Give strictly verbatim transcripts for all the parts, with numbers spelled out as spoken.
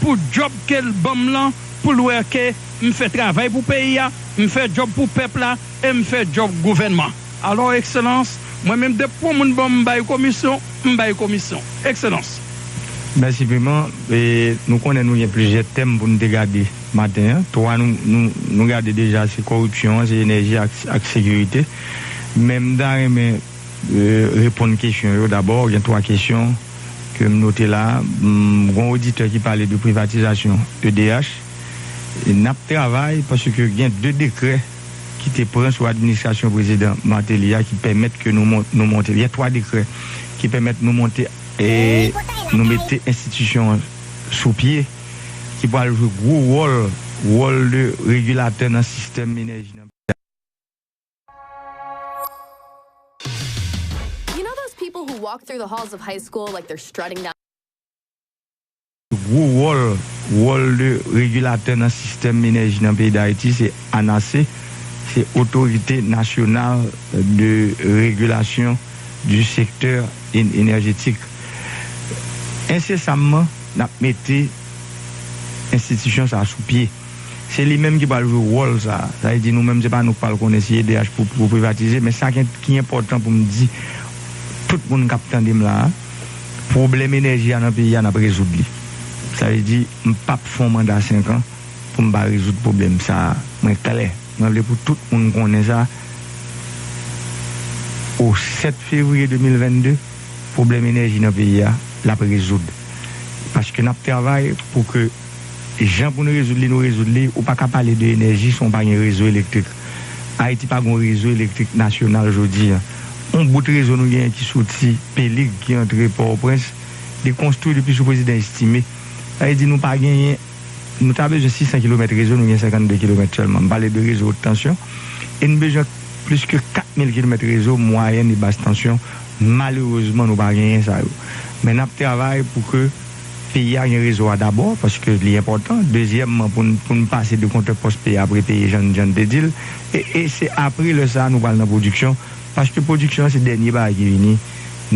pou djòb ke l ban m lan, pou l wè ke m fè travay pou peyi a, m fè djòb pou pèp la, e m fè djòb gouvènman. Alò, Ekselans, mwen menm, depi yon moun ban m bay komisyon, m bay komisyon. Ekselans. Mèsi piman. E, nou konnen nou gen plizyè tèm pou n te gade maten an. Twa nou, nou, nou gade deja, se kòripsyon an, se enèji ak, ak sekirite. Men m ta renmen, e, reponn kesyon yo dabò. Gen twa kesyon ke m note la. M, gen yon oditè ki pale de privatizasyon E D H. E n ap travay paske gen de dekrè ki te pran sou administrasyon prezidan Martelly a ki pèmèt ke nou mon-, nou monte. Gen twa dekrè ki pèmèt nou monte e nou mete enstitisyon an sou pye ki pral jwe gwo wòl, wòl de regilatè nan sistèm enèji nan peyi a. You know those people who walk through the halls of high school like they're strutting down. Gwo wòl, wòl de regilatè nan sistèm enèji nan peyi Dayiti, se ANASE, se Otorite Nasyonal de Regilasyon di Sektè En-, Enèjetik. Ensesamman, n ap mete enstitisyon sa a sou pye. Se li menm ki pral jwe wòl sa a. Sa vle di nou menm, se pa nou k pral konnen si E D H pou, pou privatize, men sa ki, ki enpòtan pou m di tout moun k ap tande m la a, pwoblèm enèji a nan peyi a, n ap rezoud li. Sa vle di, m p ap fè yon manda senk an pou m pa rezoud pwoblèm sa a. Mwen klè. Mwen vle pou tout moun konnen sa. O sèt fevriye de mil vennde, pwoblèm enèji nan peyi a, l ap rezoud. Paske n ap travay pou ke jan pou nou rezoud li, nou rezoud li. Ou pa ka pale de enèji san w pa gen rezo elektrik. Ayiti pa gen yon rezo elektrik nasyonal jodi a. Yon bout rezo nou genyen ki soti Pelig, ki antre Pòtoprens, li konstwi depi sou prezidan Estimé. Sa vle di nou pa genyen, nou ta bezwen sis san kilomèt rezo, nou gen senkannde kilomèt sèlman. M pale de rezo wot tansyon. E n bezwen plis ke kat mil kilomèt rezo mwayèn e bas tansyon. Malerezman, nou pa genyen sa yo. Men n ap travay pou ke peyi a gen rezo a dabò, paske li enpòtan. Dezyèmman, pou n, pou n pase de kontè pòs peye apre peye, jan, jan n te di l. E, e se apre lè sa a, nou pral nan pwodiksyon, paske pwodiksyon an se dènye bagay ki vini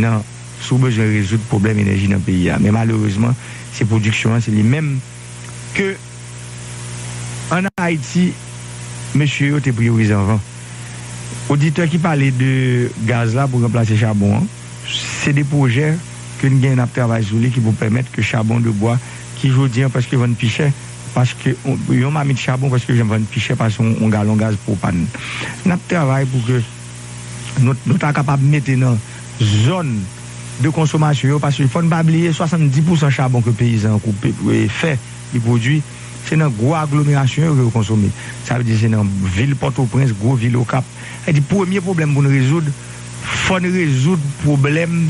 nan, si w bezwen rezoud pwoblèm enèji nan peyi a. Men malerezman, se pwodiksyon an, se li menm ke ann Ayiti, mesye yo te priyorize anvan. Oditè ki pale de gaz la pou ranplase chabon an, se de pwojè ke n gen, n ap travay sou li, ki pou pèmèt ke chabon de bwa, ki jodi an prèske vann pi chè, paske yon, yon mamit chabon prèske vann pi chè pase yon, yon galon gaz pwopàn. N ap travay pou ke nou, nou ta kapab mete nan zòn de konsomasyon yo, paske fò n pa bliye, swasanndis pousan chabon ke peyizan an koupe, e, fè, li pwodui, se nan gwo aglomerasyon yo ke yo konsome. Sa vle di se nan vil Pòtoprens, gwo vil Okap. Sa vle di premye pwoblèm pou n rezoud, fò n rezoud pwoblèm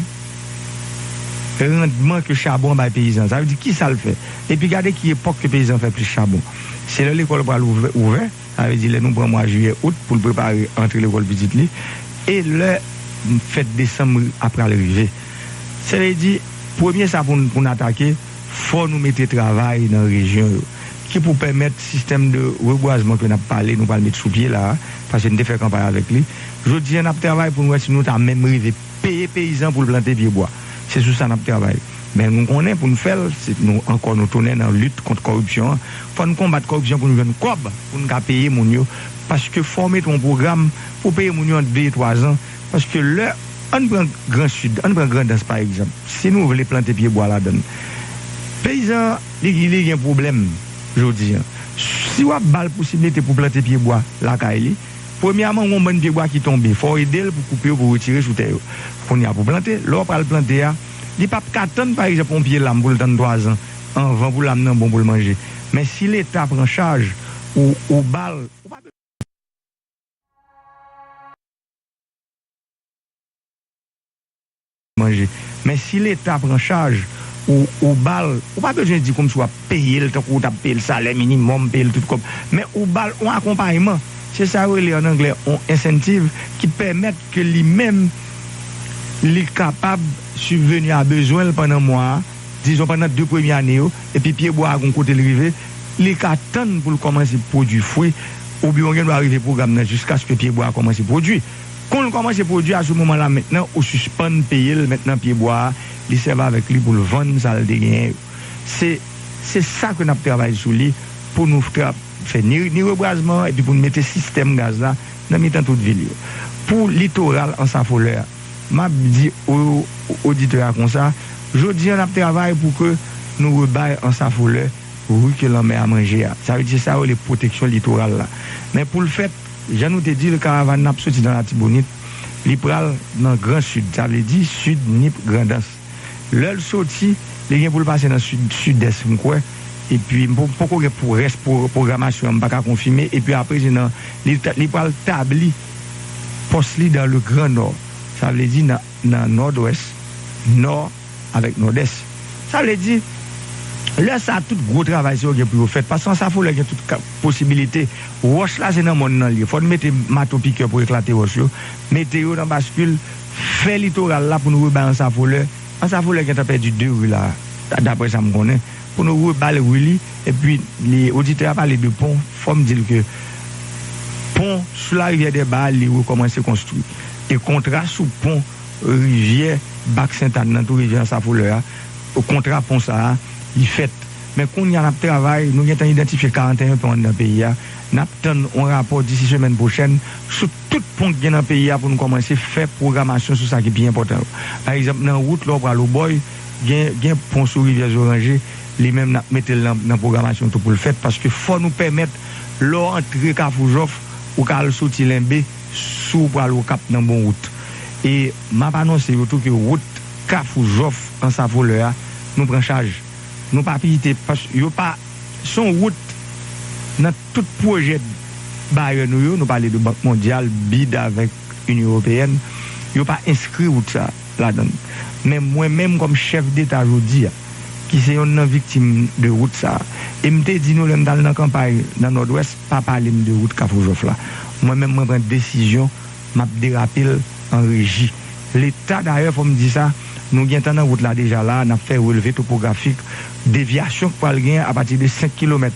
randman ke chabon an bay peyizan. Sa vle di kisa l fè? Epi gade ki epòk ke peyizan fè plis chabon. Se lè lekòl pral ouvè, ouvè, sa vle di lè nou pran mwa jiyè, out pou l prepare antre lekòl pitit li, e lè fèt desanm ap pral rive. Sa vle di, premye sa pou n, pou n atake, fò nou mete travay nan rejyon yo, ki pou pèmèt sistèm de rebwazman ke n ap pale, nou pral met sou pye la a, paske n te fè kanpay avèk li. Jodi a, n ap travay pou n wè si nou ta menm rive peye peyizan pou l plante pye bwa. Se sou sa n ap travay. Men nou konnen pou n fè l, se nou, ankò nou tounen nan lit kont kòripsyon an. Fò n konbat kòripsyon pou n jwenn kòb, pou n ka peye moun yo. Paske fò w mete yon pwogram pou peye moun yo an de, twa zan. Paske lè, ann pran Gran Sid, ann pran Grandans pa egzanp. Si nou vle plante pye bwa ladan l, peyizan an, li, li gen pwoblèm jodi a. Si w ap ba l posiblite pou plante pye bwa lakay li, premyèman, gon bann pye bwa ki tonbe, fò w ede l pou koupe yo, pou retire sou tè yo. Kounye a, pou plante, lè w pral plante a, li p ap ka tann, pa egzanp, yon pye lam pou l tann twa zan anvan pou lam nan bon pou l manje. Men si Leta pran chaj ou, ou ba l, ou pa manje. Men si Leta pran chaj ou, ou ba l, ou pa bezwen di kòmsi w ap peye l tankou w t ap peye l salè minimòm, peye l tout kòb. Men ou ba l yon akonpayman. Se sa yo rele ann anglè yon incentive ki pèmèt ke li menm li kapab sibveni a bezwen l pandan mwa a, dizon pandan de premye ane yo, epi pye bwa a gon kote l rive, li ka tann pou l kòmanse pwodui fwi, oubyen w gen dwa rive pwogram nan jiskaske pye bwa a kòmanse pwodui. Kon l kòmanse pwodui a, sou moman la mentnan, ou sispann peye l mentnan pye bwa a, li sèvi avèk li pou l vann sa l te genyen yo. Se Se sa ke n ap travay sou li pou nou tra- fè ni, ni rebwazman an epi pou n mete sistèm gaz la nan mitan tout vil yo. Pou litoral Anse à Folleurs a, m ap di o, oditè a konsa, jodi a n ap travay pou ke nou rebay Anse à Folleurs ri ke lanmè a manje a. Sa vle di se sa yo rele pwoteksyon litoral la. Men pou l fèt, jan nou te di l, karavàn nan ap soti nan Latibonit, li pral nan Gran Sid, sa vle di Sid, Nip, Grandans. Lè l soti, li gen pou l pase nan sid, sidès, m kwè. Epi, m po- poko gen pou rès pou pwogramasyon an, m pa ka konfime. Epi apre, se nan, li, ta- li pral tabli pòs li dans le Grand Nord. Sa vle di nan, nan Nòdwès, Nò avèk Nòdès. Sa vle di, lè sa a, tout gwo travay sa yo gen pou yo fèt. Paske Anse à Folleurs gen tout ka- posibilite. Wòch la, se nan mòn nan l ye. Fò n mete mato pikè pou eklate wòch yo. Mete yo nan baskil. Fè litoral la pou nou rebay Anse à Folleurs. Anse à Folleurs gentan pèdi de ri la, daprè sa m konnen. Pou nou rebay ri li, epi li, oditè a pale de pon, fò m di l ke pon sou la rivière des Bas, li rekòmanse konstwi. E kontra sou pon rivyè Bak Sentàn nan tou, rivyè Anse à Folleurs a, kontra pon sa a, li fèt. Men kounye a n ap travay, nou gentan idantifye karanteyen pon anndan peyi a. N ap tann yon rapò disi semèn pwochèn sou tout pon ki gen nan peyi a pou nou kòmanse fè pwogramasyon sou sa ki pi enpòtan yo. Pa egzanp, nan wout, lè w pral Obòy, gen, gen pon sou rivyè Zoranje, li menm n ap mete l nan, nan pwogramasyon tou pou l fèt, paske fò nou pèmèt, lè w antre Kafou Jòf, ou ka al soti Lenbe, si w pral Okap nan bon wout. E m ap anonse yo tou ke wout Kafou Jòf Anse à Folleurs a, nou pran chaj. Nou pa pite, pas- yo pa, se yon wout nan tout pwojè bayè nou yo, nou pale de Bank Mondyal, bid avèk Inyon Ewopeyèn, yo pa enskri wout sa ladan l. Men mwen menm kòm chèf deta jodi a, ki se yonn nan viktim de wout sa a, e m te di nou lè m t al nan kanpay nan Nòdwès, pa pale m de wout Kafou Jòf la. Mwen menm mwen pran desizyon, m ap derape l an reji. Leta, dayè, fò m di sa, nou gentan nan wout la deja la, n ap fè relve topografik, devyasyon k pral gen apati de senk kilomèt,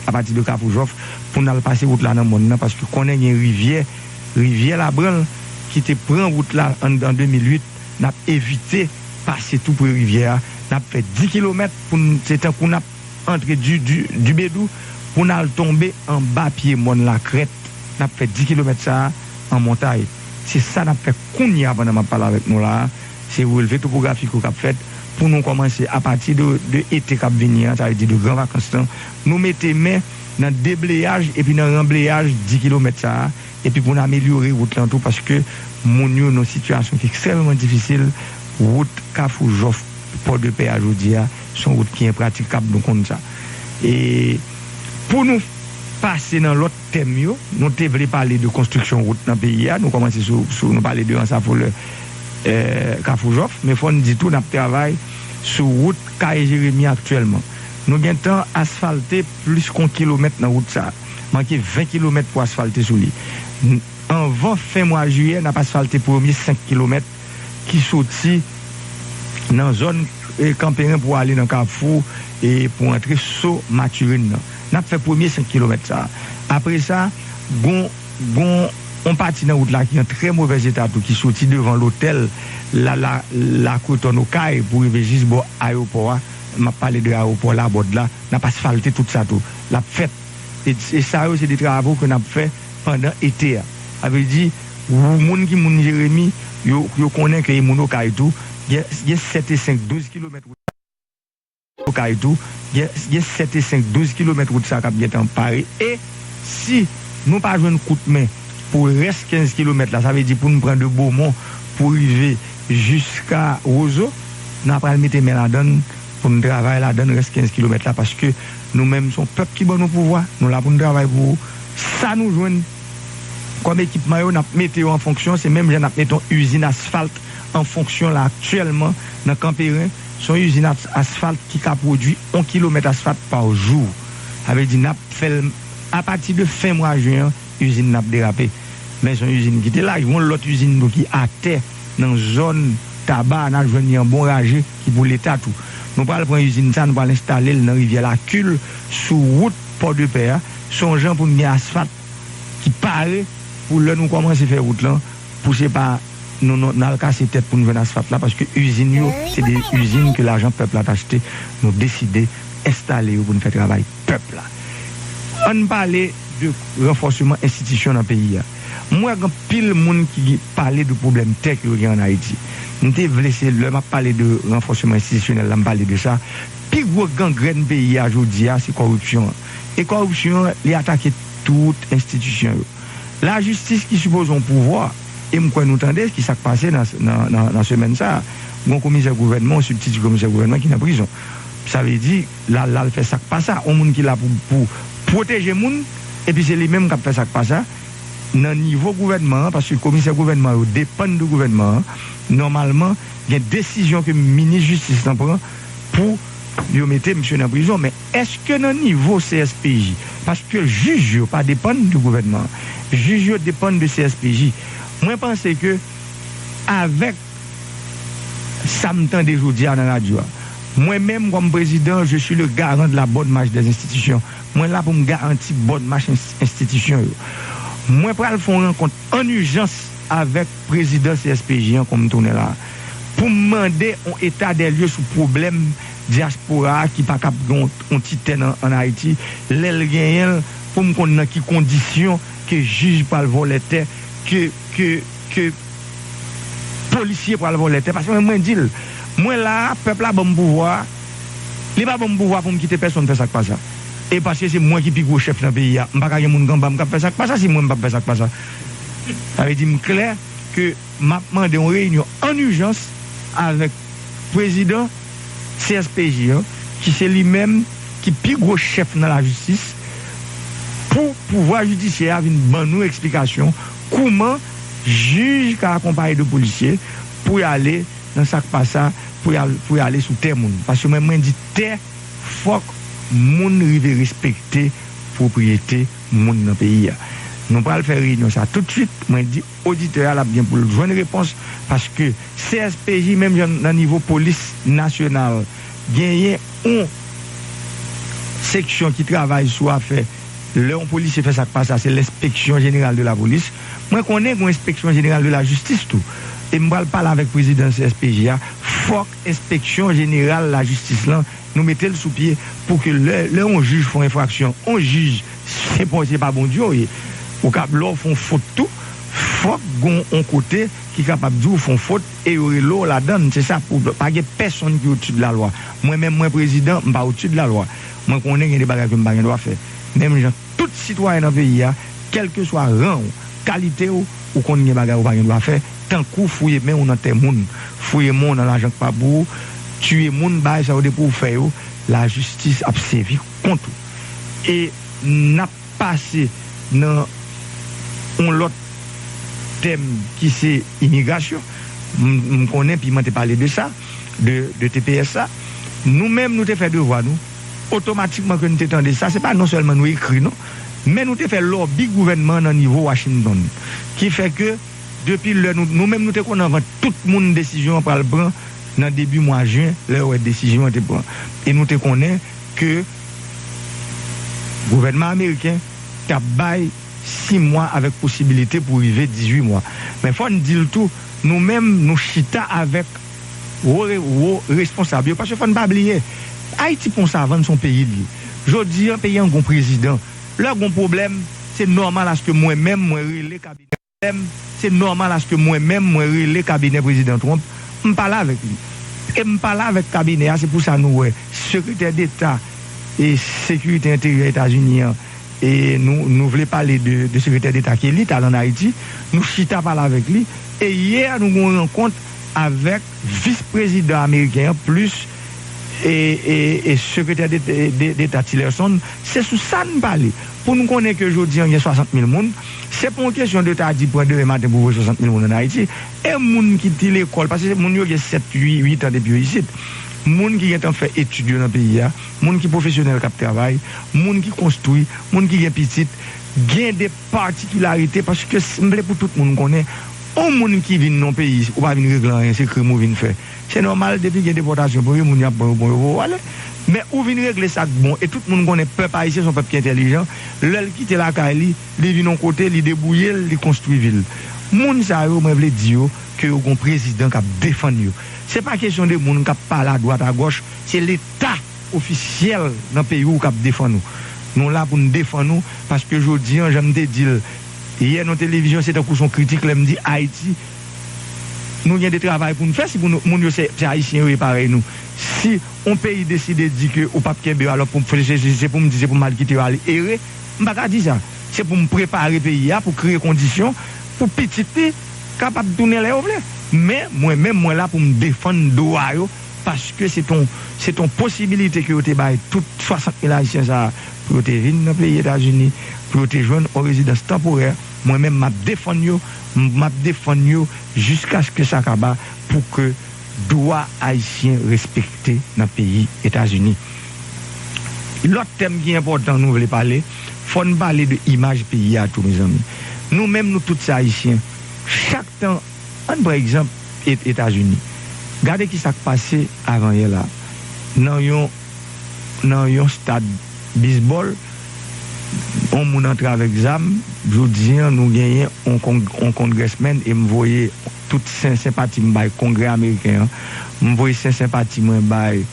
apati de Kafou Jòf, pou n al pase wout la nan mòn nan, paske konnen gen rivyè, rivyè Labranl, ki te pran wout la an, an de mil uit, n ap evite pase tou pre rivyè a, n ap fè dis kilomèt pou n, se tankou n ap antre di, di, di Bedou pou n al tonbe anba pye mòn Lakrèt. N ap fè dis kilomèt sa a an montay. Se sa n ap fè kounye a pandan m ap pale avèk nou la a. Se relve topografik yo k ap fèt pou nou kòmanse apati de, de ete k ap vini an, sa vle di de gran vakans lan. Nou mete men nan debleyaj epi nan ranbleyaj dis kilomèt sa a. Epi pou n amelyore wout lan tou, paske moun yo nan sitiyasyon ki ekstrèmman difisil, wout Kafou Jòf, Pòdepè a jodi a, se yon wout ki enpratikab, nou konn sa. E pou nou pase nan lòt tèm yo, nou te vle pale de konstriksyon wout nan peyi a, nou kòmanse sou, sou nou pale de Anse à Folleurs, eh, Kafou Jòf, men fò n di tou n ap travay sou wout Kaye Jeremi aktyèlman. Nou gentan asfalte plis ke yon kilomèt nan wout sa a. Manke ven kilomèt pou asfalte sou li. N- anvan fen mwa jiyè, n ap asfalte premye senk kilomèt ki soti nan zòn, e, Kanperen pou ale nan Kafou, e, pou antre So Matirin nan. N ap fè premye senk kilomèt sa a. Apre sa, gon, gon yon pati nan wout la ki an trè movèz eta tou, ki soti devan lotèl la, la, la Creton Okay pou rive jis bò ayewopò a. M ap pale de ayewopò Labòd la. N ap asfalte tout sa tou. L ap fèt. E, e sa yo, se de travo ke n ap fè pandan ete a. Sa vle di, ou moun ki moun Jeremi, yo, yo konnen ke e moun Okay tou, gen, gen sèt e senk, douz kilomèt wout Okay tou, gen, gen sèt e senk, douz kilomèt wout sa k ap gentan pare. E si nou pa jwenn kout men pou rès kenz kilomèt la, sa vle di pou n pran de Bomon pou rive jiska Wozo, n a pral mete men ladan l pou n travay ladan rès kenz kilomèt la, paske nou menm se yon pèp ki ban nou pouvwa, nou la pou n travay pou ou. Sa nou jwenn kòm ekipman yo, n ap mete yo an fonksyon, se menm jan n ap mete yon izin asfalt an fonksyon la aktyèlman nan Kanperen. Se yon izin as- asfalt ki ka pwodui yon kilomèt asfalt pa jou. Sa vle di n ap fè l apati de fen mwa jen an, izin nan ap derape. Men se yon izin ki te la, gen yon lòt izin tou ki atè nan zòn Taba, n a jwenn li an bon raje ki pou Leta tou. Nou pral pran izin sa, nou pral enstale l nan rivyè Lakil, sou wout Pòdepè a. Se yon jan pou n gen asfalt ki pare pou lè nou kòmanse fè wout lan, pou se pa nou, nou, n al kase tèt pou n jwenn asfalt la, paske izin yo, se de izin ke lajan pèp la t achte, nou deside enstale yo pou n fè travay pèp la. Ann pale de ranfòsman enstitisyon nan peyi a. M wè gen anpil moun ki pale de pwoblèm tè ke yo gen ann Ayiti. M te vle se lè m ap pale de ranfòsman enstitisyonèl la, m pale de sa. Pi gwo gangrèn peyi a jodi a, se kòripsyon an. E kòripsyon an, li atake tout enstitisyon yo. Lajistis ki sipoze yon pouvwa, e m kwè nou tande ki sa k pase nan, nan, nan, nan semèn sa a. Gon komisè gouvènman, yon sibtiti komisè gouvènman ki nan prizon. Sa vle di, l al, l al fè sa k pa sa. Yon moun ki la pou, pou pwoteje moun, epi se li menm k ap fè sa k pa sa. Nan nivo gouvènman an, paske komisè gouvènman yo depann de gouvènman an, nòmalman, gen desizyon ke minis jistis lan pran pou yo mete misye nan prizon. Men èske nan nivo C S P J, paske jij yo pa depann de gouvènman an, jij yo depann de C S P J. Mwen panse ke avèk sa m tande jodi a nan radyo a, mwen menm kòm prezidan, je suis le garant de la bonne marche des institutions. Mwen la pou m garanti bòn mach ins- enstitisyon yo. Mwen pral fè yon rankont an ijans avèk prezidan C S P J an, kòm m tounen la, pou m mande yon eta dè lye sou pwoblèm dyaspora a ki pa kab gen yon, yon ti tè nan, ann Ayiti, lè l genyen l, pou m konn nan ki kondisyon ke jij pral vòlè tè, ke, ke, ke polisye pral vòlè tè. Paske mwen, mwen di l, mwen la a, pèp la ban m pouvwa a, li pa ban m pouvwa pou m kite pèsonn fè sa k pa sa. E paske se mwen ki pi gwo chèf nan peyi a, m pa ka gen moun k anba m k ap fè sa k pa sa si mwen m p ap fè sa k pa sa. Sa vle di m klè ke m ap mande yon reyinyon an ijans avèk prezidan C S P J an, ki se li menm ki pi gwo chèf nan lajistis, pou pouvwa jidisyè a vin ban nou eksplikasyon kouman jij ka akonpaye de polisye pou y ale nan sa k pa sa, pou y al, pou y ale sou tè moun. Paske mwen, mwen di tè, fòk moun rive respekte pwopriyete moun nan peyi a. Nou pral fè reyinyon sa toutswit. Mwen di oditè a l ap gen pou l jwenn repons, paske C S P J, menm jan nan nivo polis nasyonal, genyen yon seksyon ki travay sou afè lè yon polisye fè sa k pa sa, se lenspeksyon jeneral de la polis. Mwen konnen gen yon enspeksyon jeneral de la jistis tou. E m pral pale avèk prezidan C S P J a. Fòk enspeksyon jeneral lajistis lan, nou mete l sou pye pou ke lè, lè yon jij fè yon enfraksyon, yon jij, se pa, se pa Bondye w ye. Ou kab, lè w fè yon fot tou, fòk gon yon kote ki kapab di w fè yon fot e yo rele w ladan l. Se sa pwoblèm. Pa gen pèsonn ki odsi de lalwa. Mwen menm, mwen prezidan, m pa odsi de lalwa. Mwen konnen gen de bagay ke m pa gen dwa fè. Menm jan tout sitwayen nan peyi a, kèlkeswa ran w, kalite w, ou konn gen bagay ou pa gen dwa fè, tankou fouye men w nan tè moun, fouye men w nan lajan k pa pou ou, tiye moun, bagay sa yo depi w fè yo, lajistis ap sèvi kont ou. E n ap pase nan yon lòt tèm ki se imigrasyon. M, m konnen Piman te pale de sa, de, de T P S la. Nou menm, nou te fè devwa nou. Otomatikman ke nou te tande sa, se pa non sèlman nou ekri, non, men nou te fè lòbi gouvènman an nan nivo Washington. Ki fè ke, depi lè nou, nou menm, nou te konnen anvan tout moun desizyon an pral pran nan debi mwa jen, lè yo wè desizyon an te pran. E nou te konnen ke gouvènman ameriken t ap bay sis mwa avèk posibilite pou rive dizuit mwa. Men fò n di l tou, nou menm, nou chita avèk wo, wo responsab yo, paske fò n pa bliye, Ayiti pa yon savann, se yon peyi l ye. Jodi an, peyi an gon prezidan. Lè gon pwoblèm, se nòmal aske mwen menm, mwen rele kabinè. Pwoblèm, se nòmal aske mwen menm, mwen rele kabinè prezidan Trump, m pale avèk li. E m pale avèk kabinè a, se pou sa nou wè sekretè deta e sekirite enteryè Etazini an, e nou, nou vle pale de, de sekretè deta Kelly, t al ann Ayiti, nou chita pale avèk li, e yè nou gen yon rankont avèk vis prezidan ameriken an, plis e, e, e sekretè de, de, de, deta Tillerson, se sou sa n pale. Pou nou konnen ke jodi an gen swasant mil moun, se pa yon kesyon de ta di pran demen maten pou voye swasant mil moun ann Ayiti. E moun ki te lekòl, paske se moun yo gen sèt, uit, uit an depi yo isit. Moun ki gentan fè etid yo nan peyi a, moun ki pwofesyonèl k ap travay, moun ki konstwi, moun ki gen pitit, gen de patikilarite, paske s- m vle pou tout moun konnen, yon moun ki vin nan yon peyi, ou pa vin regle anyen, se krim ou vin fè. Se nòmal, depi gen depòtasyon, premye moun y ap pran, yo pran, yo voye w ale. Men ou vin regle sa k bon, e tout moun konnen pèp ayisyen se yon pèp ki entèlijan, lè l kite lakay li, li vin yon kote, li debouye l, li konstwi vi l. Moun sa yo, mwen vle di yo ke yo gon prezidan k ap defann yo. Se pa kesyon de moun k ap pale adwat agòch, se Leta ofisyèl nan peyi w k ap defann ou. Nou la pou n defann ou, paske jodi an, jan m te di l yè nan televizyon, se tankou se yon kritik lè m di Ayiti, nou gen de travay pou n fè, si pou nou, moun yo se, se Ayisyen yo ye parèy nou. Si yon peyi deside di ke ou p ap kenbe yo, alò pou, se, se, se pou m di, se pou m al kite yo al ere, m pa ka di sa. Se pou m prepare peyi a, pou kreye kondisyon pou pitit li kapab tounen lè yo vle. Men, mwen menm, mwen la pou m defann dwa yo, paske se ton, se ton posibilite ke yo te bay tout swasant mil Ayisyen sa a pou yo te vin nan peyi Etazini, pou yo te jwenn yon rezidans tanporè. Mwen menm, m ap defann yo, m ap defann yo jiskaske sa kaba pou ke dwa Ayisyen respekte nan peyi Etazini. Lòt tèm ki enpòtan nou vle pale, fò n pale de imaj peyi a tou, mezanmi. Nou menm, nou tout se Ayisyen. Chak tan, ann pran egzanp Et-, Etazini. Gade ki sa k pase avanyè la. Nan yon, nan yon stad bisbòl, yon moun antre avèk zam. Jodi an, nou genyen yon kon-, yon congressman, e m voye tout sen, senpati m bay Kongrè ameriken an. M voye sen, senpati mwen bay,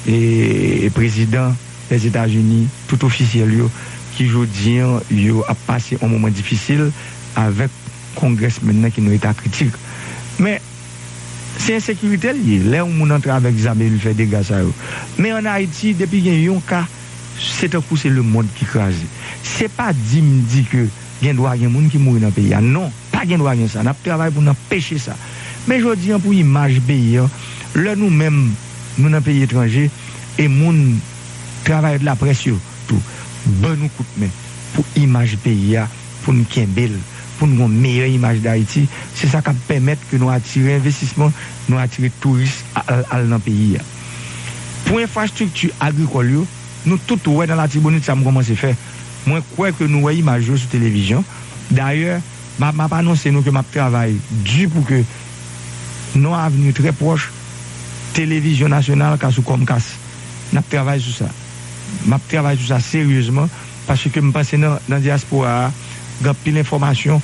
e, prezidan Lèzetazini, tout ofisyèl yo, ki jodi an, yo ap pase yon moman difisil avèk congressman nan ki nan eta kritik. Men, se ensekirite l ye, lè yon moun antre avèk zam e l fè dega sa yo. Men ann Ayiti, depi gen yon ka, se tankou se lemonn ki kraze. Se pa di m di ke gen dwa gen moun ki mouri nan peyi a. Non, pa gen dwa gen sa. N ap travay pou n anpeche sa. Men jodi an, pou imaj peyi an, lè nou menm, nou nan peyi etranje, e moun, travayè de laprès yo tou, ban nou kout men pou imaj peyi a, pou n kenbe l, pou n gen yon meyè imaj d Ayiti. Se sa k ap pèmèt ke nou atire envestisman, nou atire touris al, al nan peyi a. Pou enfrastrikti agrikòl yo, nou tout wè nan Latibonit sa m kòmanse fè. Mwen kwè ke nou wè imaj yo sou televizyon. Dayè, m ap, m ap anonse nou ke m ap travay di pou ke nan yon avni trè pwòch, televizyon nasyonal ka sou Comcast. N ap travay sou sa. M ap travay sou sa seryezman, paske m panse nan, nan dyaspora a, gen anpil enfòmasyon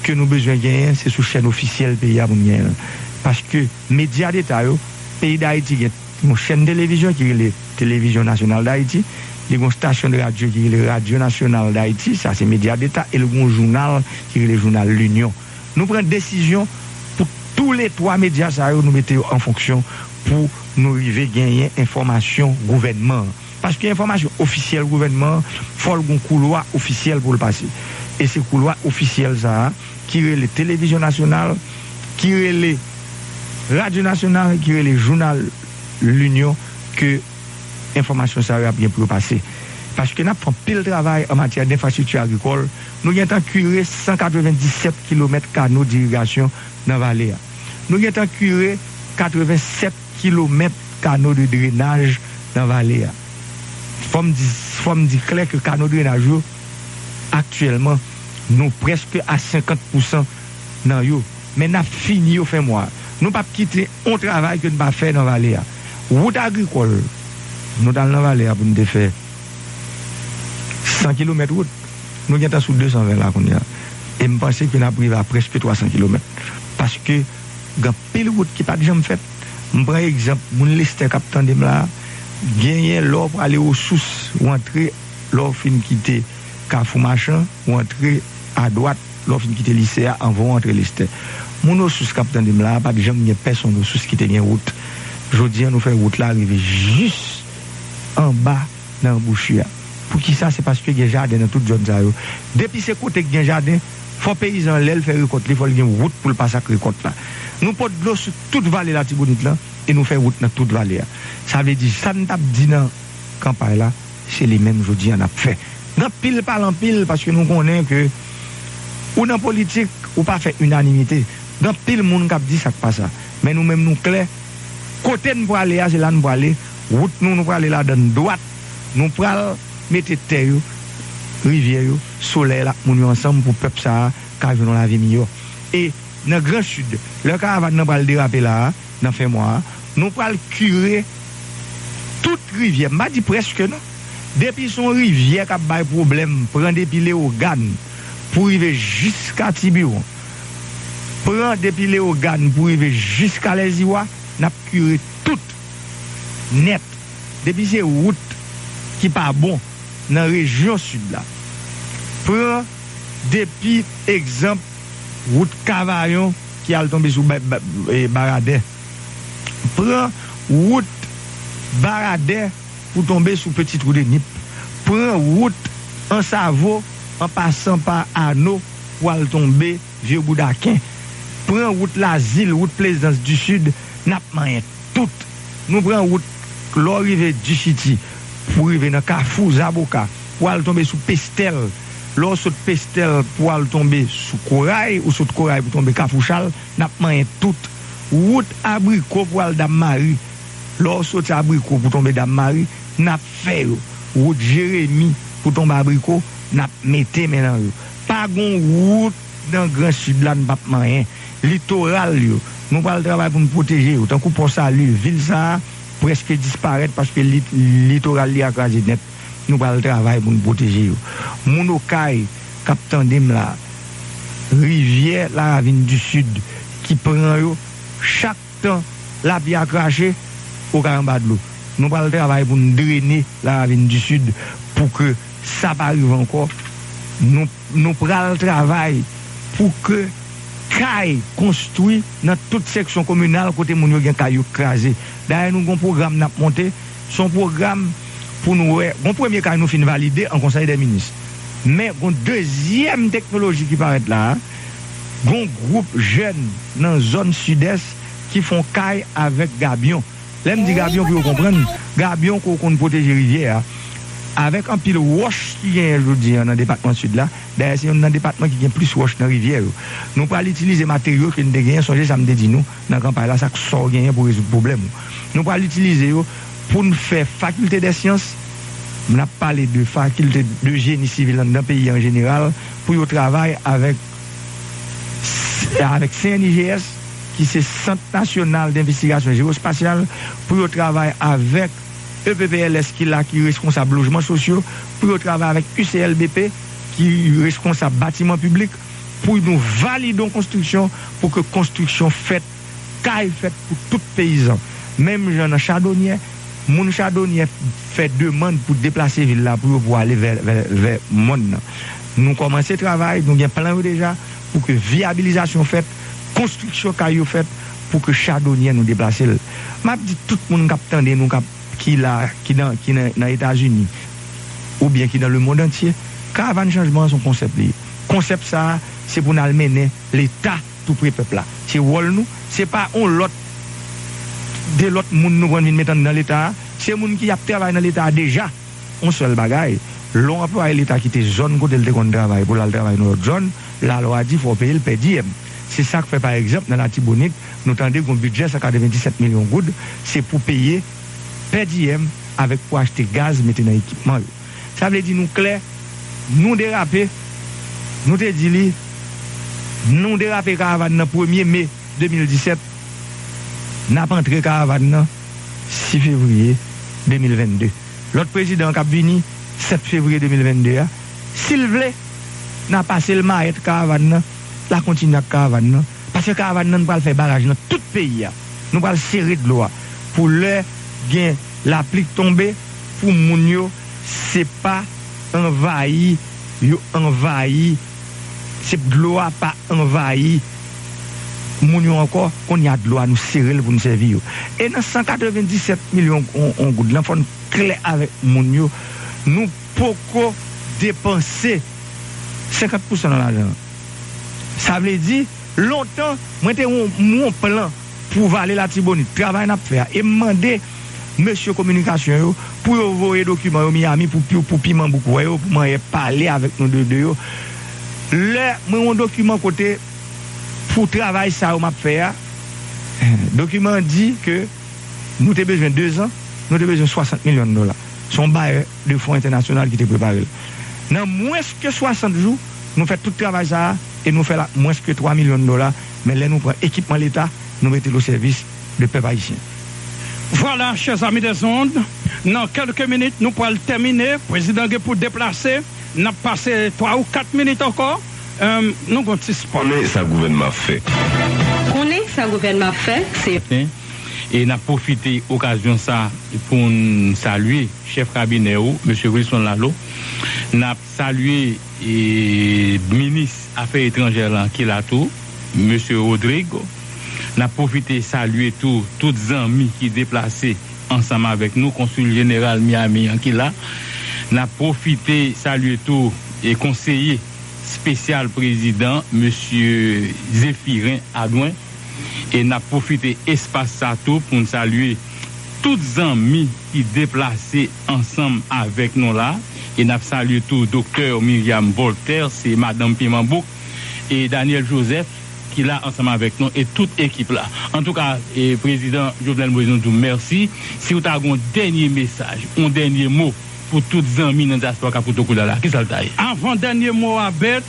ke nou bezwen genyen, se sou chèn ofisyèl peyi a pou n genyen l. Paske medya deta yo, peyi Dayiti gen yon chèn televizyon ki rele Télévision Nationale d'Haïti, li gen yon stasyon de radyo ki rele Radio Nationale d'Haïti, sa se medya deta, e li gen yon jounal ki rele Jounal Linyon. Nou pran desizyon pou toulètwa medya sa yo, nou mete yo an fonksyon pou nou rive genyen enfòmasyon gouvènman an. Paske enfòmasyon ofisyèl gouvènman an, fò l gen yon koulwa ofisyèl pou l pase. E se koulwa ofisyèl sa a ki rele Télévision Nationale, ki rele Radio Nationale, ki rele Jounal Linyon, ke enfòmasyon sa yo ap gen pou yo pase. Paske n ap fè anpil travay an matyè denfrastrikti agrikòl. Nou gentan kire san katrevenndisèt kilomèt kano dirigasyon nan vale a. Nou gentan kire katrevensèt kilomèt kano de drenaj nan vale a. Fò m di, fò m di klè ke kano drenaj yo, aktyèlman, nou prèske a senkant pousan nan yo. Men n ap fini yo fen mwa a. Nou p ap kite yon travay ke n pa fè nan vale a. Wout agrikòl, nou t al nan vale a pou n te fè san kilomèt wout. Nou gentan sou desanven la kounye a. E m panse ke n ap rive a prèske twasan kilomèt. Paske gen anpil wout ki pa t janm fèt. M pran egzanp, moun Lestè k ap tande m la a, genyen lè w prale Osous, w antre, lè w fin kite Kafou Machan, w antre adwat, lè w fin kite lise a, anvan w antre Lestè. Moun Osous k ap tande m la a, pa t janm gen pèsonn Osous ki te gen wout. Jodi an, nou fè wout la rive jis anba nan anbouchi a. Poukisa? Se paske gen jaden nan tout zòn sa yo. Depi se kote k gen jaden, fò peyizan an, lè l fè rekòt li, fò l gen wout pou l pase ak rekòt la. Nou pot dlo sou tout vale Latibonit lan e nou fè wout nan tout vale a. Sa vle di, sa n t ap di nan kanpay la, se li menm jodi an n ap fè. Gen anpil pale anpil, paske nou konnen ke ou nan politik, ou pa fè inanimite. Gen anpil moun k ap di sa k pa sa. Men nou menm, nou klè. Kote n prale a, se la n prale. Wout nou, nou prale ladan l dwat. Nou pral mete tè yo, rivyè yo, solèy la, moun yo ansanm pou pèp sa a ka jwenn yon lavi miyò. E nan Gran Sid, lè karavàn nan pral derape la a, nan fen mwa a, nou pral kire tout rivyè, m pa di prèske non, depi se yon rivyè k ap bay pwoblèm, pran depi Lewogàn pou rive jiska Tibiwon, pran depi Lewogàn pou rive jiska Lèziwa, n ap kire tout nèt. Depi se wout ki pa bon nan rejyon sid la, pran depi egzanp wout Kavayon ki al tonbe sou Ba- Ba- e, Baradè. Pran wout Baradè pou tonbe sou Petit Trou de Nip. Pran wout Ansavo an pasan pa Ano pou al tonbe Vye Boudaken. Pran wout Lazil, wout Plezans di Sid, n ap manyen tout. Nou pran wout lè w rive Dichiti pou rive nan Kafou Zaboka, pou al tonbe sou Pestèl. Lè w sot Pestèl pou al tonbe sou Koray, ou sot Koray pou tonbe Kafou Chal, n ap manyen tout. Wout Abriko pou al Dam Mari. Lè w soti Abriko pou tonbe Dam Mari, n ap fè yo. Wout Jeremi pou tonbe Abriko, n ap mete men nan yo. Pa gon wout nan Gran Sid la n p ap manyen. Litoral yo, nou pral travay pou n pwoteje yo. Tankou Pò Sali, vil sa a prèske disparèt paske li- litoral li a kraze nèt. Nou pral travay pou n pwoteje yo. Moun Okay k ap tande m la, rivyè Laravin di Sid ki pran yo, chak tan lapli a krache, ou kay anba dlo. Nou pral travay pou n drene Laravin di Sid pou ke sa pa rive ankò. Nou, nou pral travay pou ke kay konstwi nan tout seksyon kominal kote moun yo gen kay yo kraze. Dayè, nou gon pwogram n ap monte. Se yon pwogram pou nou wè. Gon premye kay nou fin valide an Konsèy dè Minis. Men gon dezyèm teknoloji ki parèt la a. Gon gwoup jèn nan zòn Sidès ki fè yon kay avèk gabyon. Lè m di gabyon pou yo konprann, gabyon ke w konn pwoteje rivyè a. Avèk anpil wòch ki genyen jodi a nan depatman Sid la, dayè se youn nan depatman ki gen plis wòch nan rivyè yo. Nou pral itilize materyo ke n te genyen, sonje sa m te di nou nan kanpay la, sa k sa w genyen pou rezoud pwoblèm ou. Nou pral itilize yo pou n fè fakilte dè syans, n ap pale de fakilte de jeni sivil anndan peyi an jeneral, pou yo travay avèk, avèk C N I G S, ki se Sant Nasyonal Denvestigasyon Jewospasyal, pou yo travay avèk E P P L S ki la, ki reskonsab lojman sosyo, pou yo travay avèk U C L B P, ki reskonsab batiman piblik, pou nou valide yon konstriksyon, pou ke konstriksyon fèt, kay fèt pou tout peyizan. Menm jan nan Chadonyè, moun Chadonyè fè demann pou deplase vil la, pou yo pou ale vè, vè, vè mòn nan. Nou kòmanse travay, nou gen plan yo deja, pou ke vyabilizasyon fèt, konstriksyon kay yo fèt, pou ke Chadonyè nou deplase l. M ap di tout moun k ap tande nou, k ap, ki la, ki nan, ki nan, nan Etazini, oubyen ki nan lemonn antye, karavàn chanjman an se yon konsèp li ye. Konsèp sa a, se pou n al mennen Leta tou pre pèp la. Se wòl nou, se pa yon lòt, de lòt moun nou pran vin met anndan Leta a, se moun ki ap travay nan Leta a deja. Yon sèl bagay, lè yon anplwaye Leta kite zòn kote l te konn travay pou l al travay nan lòt zòn, lalwa di fò w peye l pè diyèm. Se sa k fè, pa egzanp, nan Latibonit, nou tande gon bidjè san katrevenndisèt milyon goud, se pou peye pè diyèm avèk pou achte gaz mete nan ekipman yo. Sa vle di nou klè, nou derape, nou te di li, nou derape karavàn nan premye me de mil disèt, n ap antre karavàn nan sis fevriye de mil vennde. Lòt prezidan an k ap vini, sèt fevriye de mil vennde a, si l vle, n a pase l mayèt karavàn nan, l a kontinye ak karavàn nan. Paske karavàn nan, n pral fè baraj nan tout peyi a. Nou pral sere dlo a. Pou lè gen lapli k tonbe, pou moun yo, se pa anvayi, yo anvayi, se dlo a pa anvayi moun yo ankò, kounye a dlo a nou sere l pou n sèvi yo. E nan san katrevenndisèt milyon on, on goud lan, fò n klè avèk moun yo, nou poko depanse senkant pousan nan lajan an. Sa vle di, lontan, mwen te yon, yon plan pou Vale Latibonit, travay n ap fè a. E m mande mesye kominikasyon yo pou yo voye dokiman yo Miami pou, pou, pou Piman Bouk wè yo, pou manyè pale avèk nou de, de yo. Lè mwen yon dokiman kote pou travay sa yo m ap fè a, dokiman an di ke nou te bezwen dezan, nou te bezwen swasant milyon dola. Se yon bayè de fon entènasyonal ki te prepare l. Nan mwens ke swasant jou, nou fè tout travay sa a e nou fè l ak mwens ke twa milyon dola, men lè nou pran ekipman Leta, nou mete l o sèvis de pèp ayisyen. Vwala, chè zami dèzond, nan kèlke minit, nou pral tèmine. Prezidan gen pou deplase. N ap pase twa ou kat minit ankò. Em, nou gon ti spò. Konnen sa gouvènman ap fè. Konnen sa gouvènman ap fè, se E n ap pwofite okazyon sa pou n salye chèf kabinè ou, mesye Wilson Lalo. N ap salye e, minis afè etranjè lan ki la tou, mesye Rodrigue. N ap pwofite salye tou tout zanmi ki deplase ansanm avèk nou, konsil jeneral Miami an ki la. N ap pwofite salye tou e konseye espesyal prezidan, mesye Zéphirin Adouin. E n ap pwofite espas sa tou pou n salye tout zanmi ki deplase ansanm avèk nou la. E n ap salye tou Doktè Myriam Voltaire, se madanm Piman Bouk, e Daniel Joseph, ki la ansanm avèk nou, e tout ekip la. Antouka, e, Prezidan Jovenel Moïse, nou di w mèsi. Si w ta gen yon dènye mesaj, yon dènye mo pou tout zanmi nan dyaspora k ap koute w koulye a la, kisa l ta ye? Avan dènye mo a, Bèt,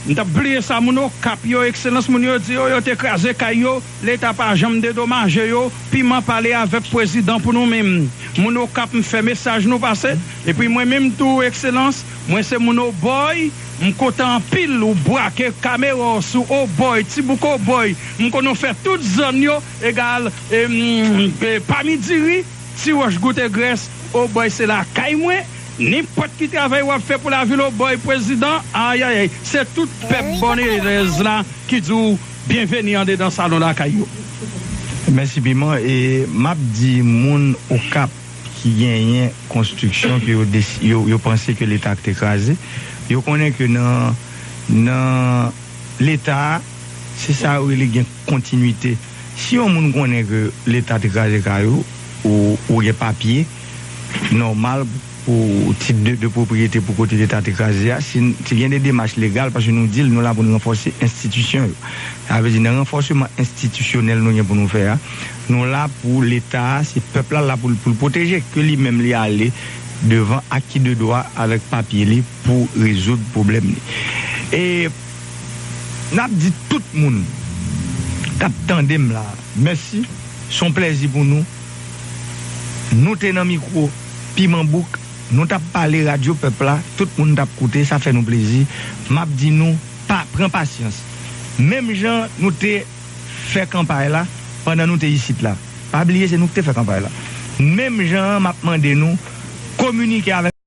m t ap bliye sa, moun Okap yo, Ekselans, moun yo di yo, yo te kraze kay yo, Leta pa janm dedomaje yo, Piman pale avèk prezidan pou nou menm. Moun Okap, m fè mesaj nou pase. Epi mwen menm tou, Ekselans, mwen se moun Obòy, m kontan anpil ou brake kamera w sou Obòy, Tibouk Obòy. M konnen w fè tout zòn yo egal, em, e, Pamidiri, Ti Wòch, Goute Grès, Obòy se lakay mwen. Nenpòt ki travay w ap fè pou lavil Obòy, prezidan, ayayay, se tout pèp Bònelèz la ki di w byenveni andedan salon lakay yo. Mèsi Piman. E m ap di moun Okap ki genyen konstriksyon ke yo, desi- yo, yo panse ke Leta te kraze, yo konnen ke nan, nan Leta a, se sa yo rele gen kontinwite. Si yon moun konnen ke Leta te kraze kay ou, ou, ou gen papye nòmal pou tit de, de pwopriyete pou kote Leta te kraze a, si, si gen de demach legal, paske nou di l, nou la pou n ranfòse enstitisyon yo. Sa vle di, nan ranfòsman enstitisyonèl nou gen pou nou fè a, nou la pou Leta a, se pèp la la pou l, pou l pwoteje, ke li menm li ale devan ak ki de dwa avèk papye li pou rezoud pwoblèm li. E n ap di tout moun k ap tande m la, mèsi. Se yon plèzi pou nou. Nou te nan mikwo Piman Bouk, nou t ap pale radyo pèp la, tout moun t ap koute, sa fè nou plezi. M ap di nou, pa, pran pasyans. Menm jan nou te fè kanpay la, pandan nou te isit la. Pa bliye, se nou ki te fè kanpay la. Menm jan an, m ap mande nou, kominike avèk